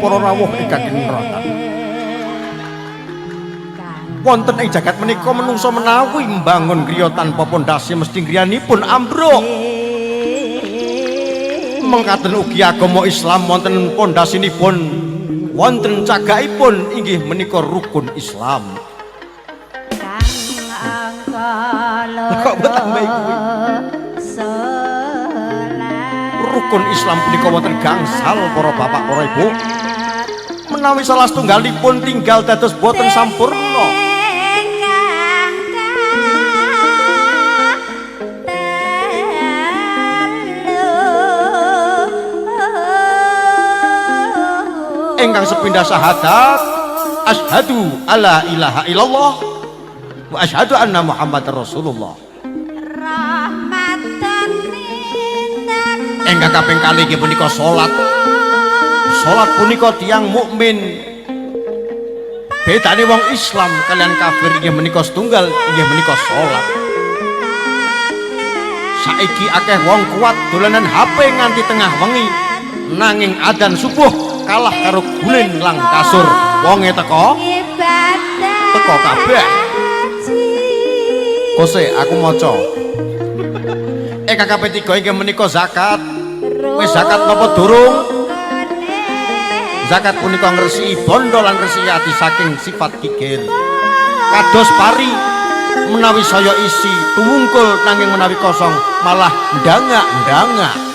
para rawuh ingkang kinratan. Wonten ing jagat menika menungsa menawi mbangun griya tanpa pondasi mesti griyanipun ambruk. Mengkaten ugi agama Islam wonten pondasinipun, wonten cagakipun inggih menika rukun Islam. Kang angka Kok mbok tambahi kuwi? Rukun Islam punika wonten gangsal, para bapak, para ibu. Menawi salah setunggalipun tinggal dados boten sampurna. Ingkang telu. Ingkang sepindah syahadat, asyhadu alla ilaha illallah wa asyhadu anna muhammadar rasulullah. Rahmatan minal Ingkang kaping kalih inggih punika salat. Salat punika tiyang mukmin. Bedane wong Islam kalian kafir inggih menika setunggal, inggih menika salat. Saiki akeh wong kuat dolanan HP nganti tengah wengi, nanging adzan subuh kalah karo guling lang kasur. Wonge teko ibadah teko kabeh. Kose aku maca. Ingkang kaping tiga inggih menika zakat. Wis zakat napa durung? Zakat punika ngresiki bondo lan ngresiki ati saking sifat kikir. Kados pari menawi saya isi tumungkul, nanging menawi kosong malah ndangak-ndangak.